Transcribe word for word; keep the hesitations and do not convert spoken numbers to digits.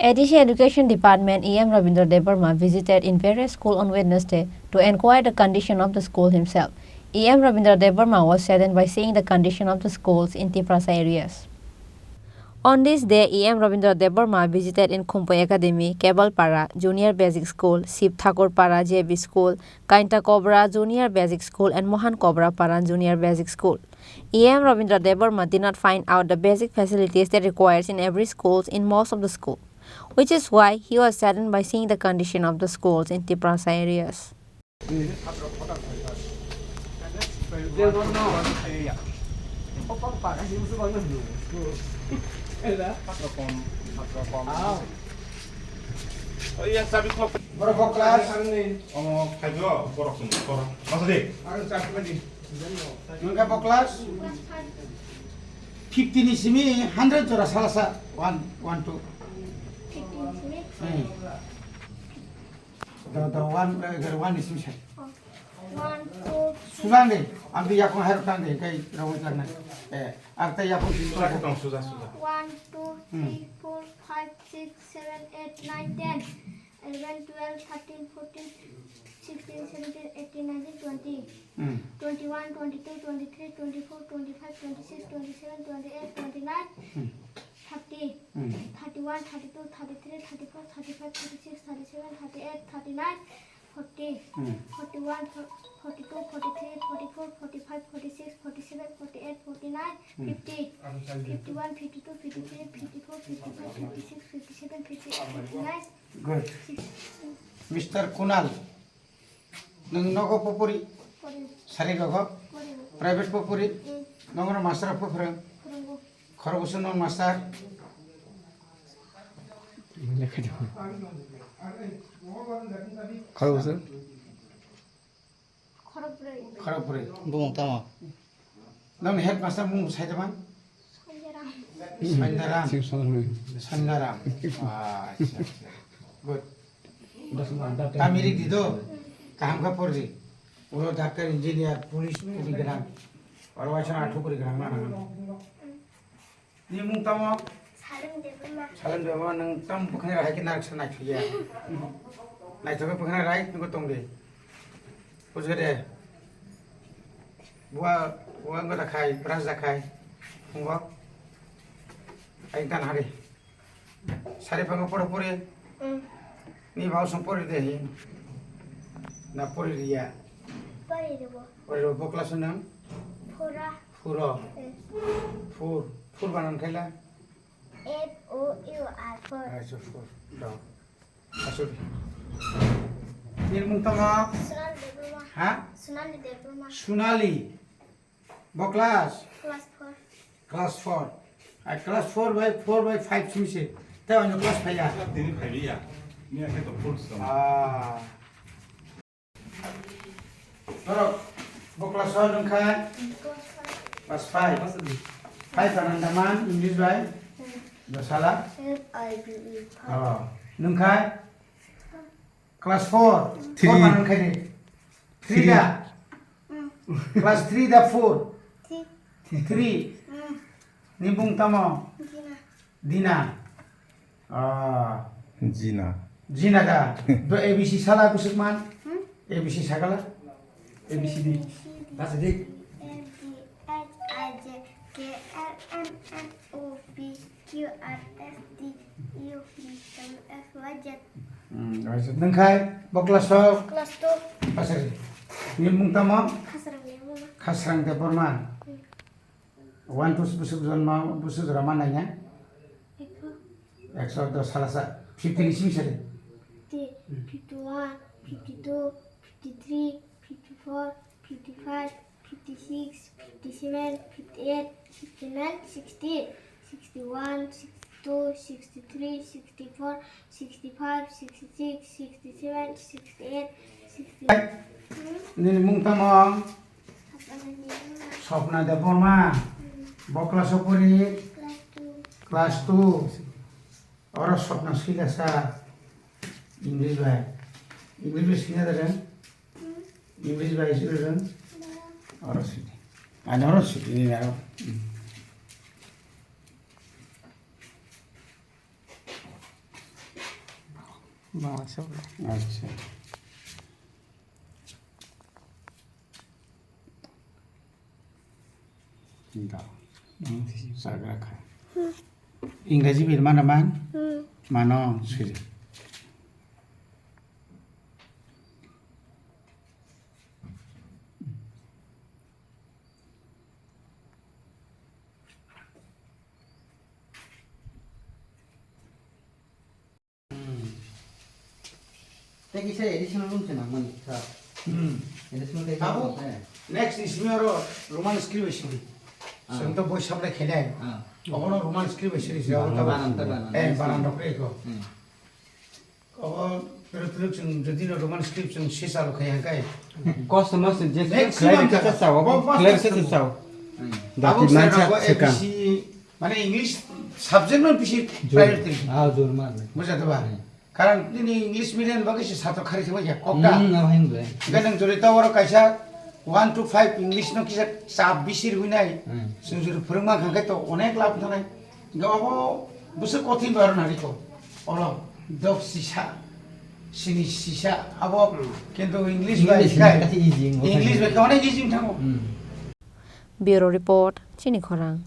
A D C Education Department E M Rabindra Debbarma visited in various school on Wednesday to inquire the condition of the school himself. E M Rabindra Debbarma was saddened by seeing the condition of the schools in Tiprasa areas. On this day, E M Rabindra Debbarma visited in Khumpui Academy, Kebalpara Junior Basic School, Shiv Thakur Para J B School, Kainta Kobra Junior Basic School and Mohan Kobra Para Junior Basic School. E M Rabindra Debbarma did not find out the basic facilities that requires in every schools in most of the school, which is why he was saddened by seeing the condition of the schools in Tiprasa areas. Borok kok class? Omo khajo borok song borok. Masa de? Ang chakmani. Nungkha bo class? Fifty ni simi hundred jora salasa. One, one, two. Fifty ni simi? Hmm. Da, da, one, eh, one ni simi sai. Oh. One, two, three. Sujang de, ang di yakung hai rok tang de, kai rawai tang nai. Eh, ang tai yakung simi. Suja ke tong, suja, suja. One, two, Hmm. three, four, five, six, seven, eight, nine, ten, eleven, twelve, thirteen, fourteen, sixteen, seventeen, eighteen, nineteen, twenty, Hmm. twenty-one, twenty-two, twenty-three, twenty-four, twenty-five, twenty-six, twenty-seven, twenty-eight, twenty-nine, Hmm. thirty, Hmm. thirty-one, thirty-two, thirty-three, thirty-four, thirty-five, thirty-six, thirty-seven, thirty-eight, thirty-nine, forty, Hmm. forty-one, forty-two, forty-three, forty-four, forty-five, forty-six, forty-seven, forty-eight, forty-nine, Hmm. fifty, fifty-one, fifty-two, fifty-three, fifty-four, fifty-five, fifty-six, fifty-seven, fifty-eight, fifty-nine, Good. Mister Kunal, nwng nogo po pori? Pori. Sari rogo? Pori. Private po pori? Hmm. Nongno master po phrwng? Phrwngo. Khorokbwswk nwng master? Khorokbwswk? Khorokbrwi. Khorokbrwi. Bumung tamo? Nongni headmaster bumung sai tongma? Sanjaram. Sanjaram. Sing Sanjaram. Sanjaram. Ah, acha, acha. Good. Tamirik di do. Kaham kha pordi. Ulo doctor, engineer, police, puri gwnang. Oro waisa athuk puri gwnang na nang. Ni mung tamo? Salem Debbarma. Salem Debbarma, nwng tam bwkhwnai rai khe narwksa naithokya. Naithok khe bwkhwnai rai nugo tong di. Bujhkha de? Bua, bua wngkha da khai, brush da khai. Phungo. Ai tan hari. Sari phango pore pore. Mm. Ni bau song pore de hi. Na pore riya. Pore ribo. Pore ribo, bo class nang? Phura. Phuro. Eh. Phur. Phur banan khaila? F O U R, four. Acha, four. Dao. Asuk. Nini mung tamo? Sonali Debbarma. Ha? Sonali Debbarma. Sonali. Bo class? Class four. Class four. Ai class four by four by five simi se. Tei ano class phaiya. Tini phaiya. Ni akhe to full stop. Ah. Norok bo class o nwng kha? Class five. Five ananda man English bai? Dosala? F I V E. Oh. Nwng kha? Class four. Three. Four ananda kha ni? Three. Three da? Class three da four? Three. Three. Ni bung tamo? Dina. Dina. Ah. Jina. Jina da. Do A B C sala kusuk man? Hmm? A B C sagala? A B C D. A B C D. That's it. F G H I J K L M N O P Q R S T U V W X Y Z. Hmm, right. Nwng khai bo class o? Class two. Pasari. Ni mung tamo? Khasrang ni mung. Khasrang Debbarma. Hmm. One to busuk jonma, busuk jora ma nanya? Ekso. Ekso dos salasa. Fifty ni simi sari? Fifty, fifty-one, fifty-two, fifty-three, fifty-four, fifty-five, fifty-six, fifty-seven, fifty-eight, fifty-nine, sixty, sixty-one, sixty-two, sixty-three, sixty-four, sixty-five, sixty-six, sixty-seven, sixty-eight, sixty-nine. Nini mung tamo? Swapna Debbarma. Bo class o pori? Class two. Class two. Oro Swapna swilasa. English bai. English bai swina da reng? English bai swina reng? Oro swina. Ani oro swina ni aro. Acha. Da. Sagra kha. Ingraji bil mana man? Mano siri. Tei kisa additional room se nangmani, sir. Hmm. Additional tei Abo room se. Next ni simi aro Roman script bai simi. Ah. Simi to boi sablai khainai. Ah. Obono Roman script bai simi se. Banan, abo banan, banan. Eh, banan rok reko. Hmm. Obo pero tuluk chwng jodi no Roman script chwng sisa lo khai hangkai. Kosto no se je maximum clear khe ta. Sa, obo clear khe sa. Hmm. Dati abo mansa sara ko swkang. A B C Mane English subject no bisi priority. Ah, jor man. Bujha to ba? Hmm. Karon nini English medium bagwi se satro khari thangma ya kokta. Hmm, na hing ble. Ganang jori ta oro kaisa one to five English no kisa chap bisi rwi nai. Hmm. Sung jori phwrwngma kha khe to onek lab thanai. Ga abo busu kothin bar na riko. Oro dok sisa, sini sisa, abo kintu English bai English khai. Kati easy, English bai khai onek easy thango. Hmm. Bureau Report, Chini Khorang.